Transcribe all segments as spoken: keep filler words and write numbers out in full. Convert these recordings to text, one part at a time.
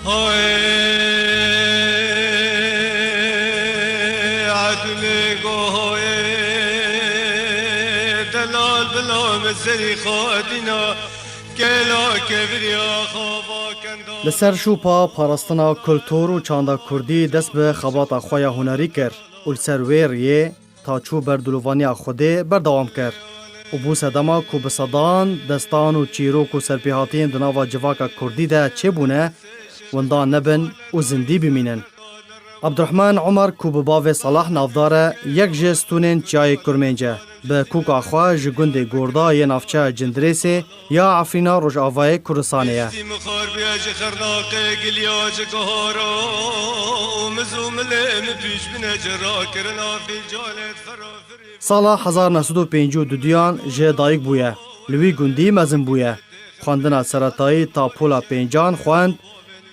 Hay edlê gohoyê delal bila min serî xwe dîna kela keviriya xava kenda. Li ser şûpa parastina kultur û çanda kurdî dest bi xebata xwe ya hunerî kir û li ser wê riyê ta çû ber dilovaniya Xwedê berdewam kir û bû sedema ku bi sedan destan û çîrok û serpêhatiyên di nava civaka kurdî de çêbûne, winda nebin û zindî bimînin. Abdurehman Omer ku bi bavê Salah navdar e, yek ji stûnên Çiyayê Kurmênc e. Bi kûka xwe ji gundê Gorda yê navçeya Cindirêsê ya Efrîna Rojavayê Kurdistanê ye. Dîstî min xwar bûye ji xirnaqê giliya ji gihara û miz û milê min pîş bine ji rakirina fîlcanê ferafirî. Sala hezar neh sed û pêncî û duduyan ji dayik bûye. Li wî gundî mezin bûye. Xwendina seretayî ta pola pêncan xwend,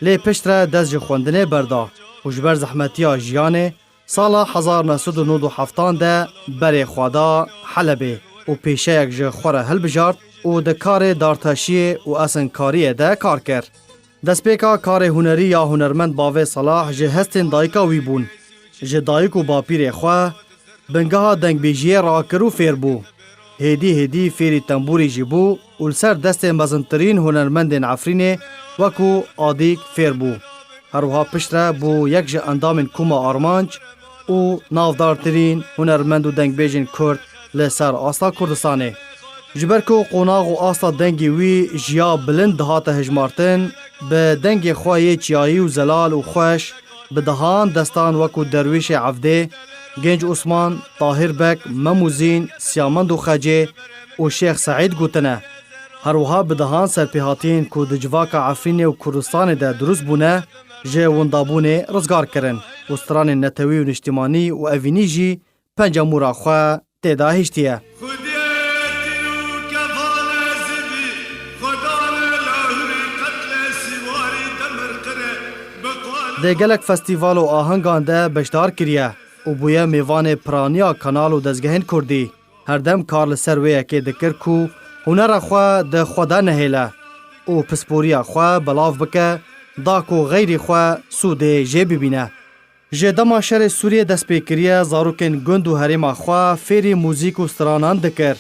lê piştre dest ji xwendinê berda û ji ber zehmetiya jiyanê sala hezar neh sed û nod û heftan de berê xwe da Helebê û pêşeyek ji xwe re hilbijart û di karê dartaşiyê û esinkariyê de kar kir. Destpêka karê hunerî ya hunermend bavê Salah ji hestên dayika wî bûn. Ji dayik û bapîrê xwe bingeha dengbêjiyê rakir û fêr bû. Hêdî hêdî fêrî tembûrê jî bû û li ser destê mezintirîn hunermendên Efrînê wekû Adîk fêr bû. Her wiha piştre bû yek ji endamên Koma Armanc û navdartirîn hunermend û dengbêjên Kurd li ser asta Kurdistanê. Ji ber ku qonax û asta dengê wî ji ya bilind dihate hejmartin, bi dengê xwe yê çiyayî û zelal û xweş, bi dehan destan wekû Derwîşê Evdê, Genc Osman, Tahir Bek, Mem û Zîn, Siyamend û Xecê û Şêx Seîd gotine. Her wiha bi dehan serpêhatiyên ku di civaka Efrînê û Kurdistanê de dirust bûne, ji windabûnê rizgar kirin û stranên netewî û niştimanî û evînî jî penca mûra xwe tê de hiştiye. Xwedê tîr û kefane zivî, xwedane lahûrî qetlê sîwarî demir qire, bi qal Di gelek festîval û ahengan de beşdar kiriye û bûye mêvanê piraniya kanal û dezgehên kurdî. Herdem kar li ser wê yekê dikir ku hunera xwe di xwe de nehêle û pisporiya xwe belav bike, da ku xeyrî xwe sûdê jê bibîne. Ji dema şerê Sûriyê dest pê kiriye, zarokên gund û herêma xwe fêrî muzîk û stranan dikir.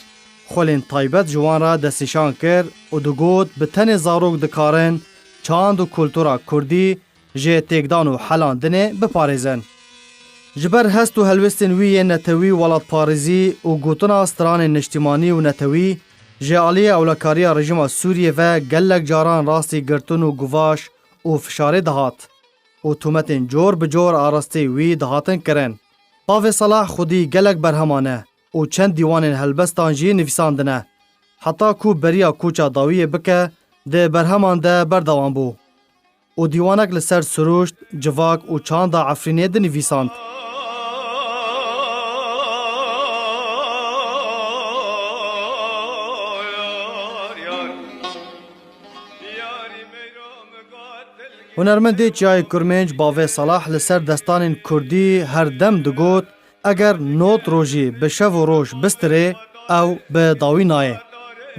Xwelên taybet ji wan re destnîşan kir û digot, bi tenê zarok dikarin çand û kultura kurdî ji têkdan û helandinê biparêzin. Ji ber hest û helwestên wî yên netewî, welatparêzî û gotina stranên niştimanî û netewî, ji aliyê ewlekariya rejîma Sûriyê ve gelek caran rastî girtin û guvaş û fişarê dihat û tometên cor bi cor arasteyî wî dihatin kirin. Bavê Salah xwedî gelek berheman e û çend dîwanên helbestan jî nivîsandine. Heta ku beriya koça dawiyê bike, di berheman de berdewam bû û dîwanek li ser sirûşt, civak û çanda Efrînê dinivîsand. Hunermendê Çiyayê Kurmênc Bavê Salah li ser destanên kurdî her dem digot, eger not rojî bi şev û roj bistirê, ew bi dawî nayê.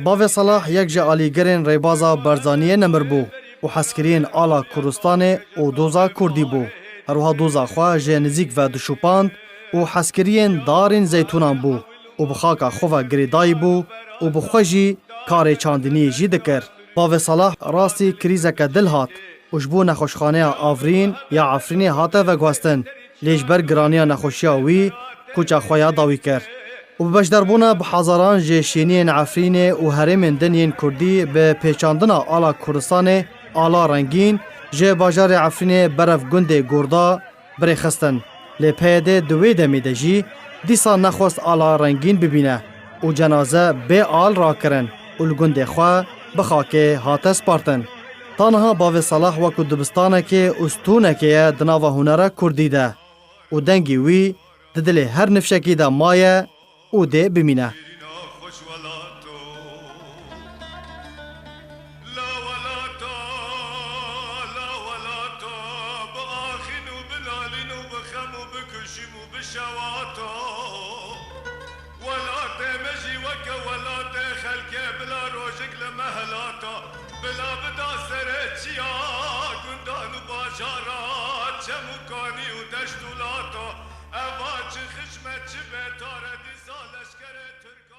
Bavê Salah yek ji alîgirên rêbaza Barzaniyê nemir bû û hezkiriyên ala Kurdistanê û doza kurdî bû. Her wiha doza xwe ji nizîk ve dişopand û hezkiriyên darên zeytûnan bû û bi xaka xwe ve girêdayî bû û bi xwe jî karê çandiniyê jî dikir. Bavê Salah rastî krîzeke dil hat û ji bo nexweşxaneya Avrîn ya Efrînê hate veguhestin, lê ji ber giraniya nexweşiya wî koça xwe ya dawî kir û bi beşdarbûna bi hezaran ji şêniyên Efrînê û herêmên din yên kurdî bi pêçandina ala Kurdistanê, ala rengîn, ji bajarê Efrînê berev gundê Gorda birêxistin. Lê P Y D di wê demê de jî dîsa nexwest ala rengîn bibîne û cenaze bê al rakirin û li gundê xwe bi xakê hate spartin. Ta niha Bavê Salah wekû dibistanekê û stûnekê ye di nava hunera kurdî de û dengê wî di dilê her nifşekî de maye û dê bimîne. La welata, la welata, biaxîn û binalîn û bixem û bikuşîm û bişewata. Welatê me jî weke welatê xelkê bila rojik li me helata, bila bida serê çiya gundan û Dara çemûkanî û deşt û lata, eva çi xişme çi betare dîsa leşkerê Tirk.